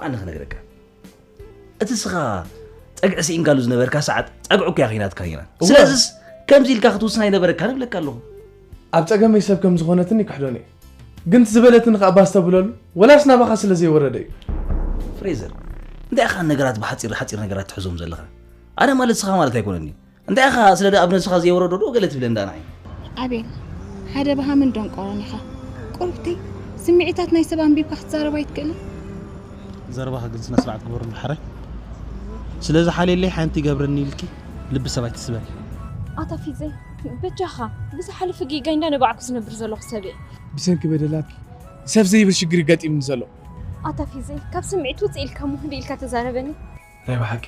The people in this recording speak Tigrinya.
ኣነ ክነግረካ፣ እቲ ስኻ ጸግዒ ስኢንካሉ ዝነበርካ ሰዓት ጸግዑ እኮ እያ ኺናትካ ኔራ። እወ። ስለዚስ ከምዚ ኢልካ ክትውስን ኣይነበረካን እብለካ ኣለኹ። ኣብ ጸገመይ ሰብ ከም ዝኾነትኒ ክሕዶን እየ። ግን እቲ ዝበለትኒ ከኣ ባስተብለሉ፣ ወላስ ናባኻ ስለ ዘይወረደ እዩ። ፍሬዘር፣ እንታይ ኢኻ ነገራት ብሓጺር ሓጺር ነገራት ትሕዞም ዘለኻ? ኣነ ማለት ስኻ ማለት ኣይኮነን እዩ። እንታይ ኢኻ ስለ ደኣ ኣብ ነብስኻ ዘይወረዶ ዶ ገለ ትብለ እንዳ ንዓይ? ኣቤል፣ ሓደ በሃምን ደንቆሮን ኢኻ። ቁርብተይ፣ ስምዒታት ናይ ሰብ ኣንቢብካ ክትዛረብ ኣይትክእልን? ዘረባኻ ግን ስነ ስርዓት ግበሩ እንድሓረ። ስለዚ ሓልየለይ ሓንቲ ይገብረኒ ኢልኪ ልቢ ሰብ ኣይትስበሪ። ኣታ ፊዘይ፣ በጃኻ፣ ብዝሓለፈ ጌጋይ እንዳ ነባዕኩ ዝነብር ዘለኹ ሰብ እየ። ብሰንኪ በደላትኪ ሰብ ዘይብል ሽግር ይገጢምኒ ዘሎ። ኣታ ፊዘይ፣ ካብ ስምዒት ውፅእ ኢልካ እሞ ህድእ ኢልካ ተዛረበኒ። ናይ ብሓቂ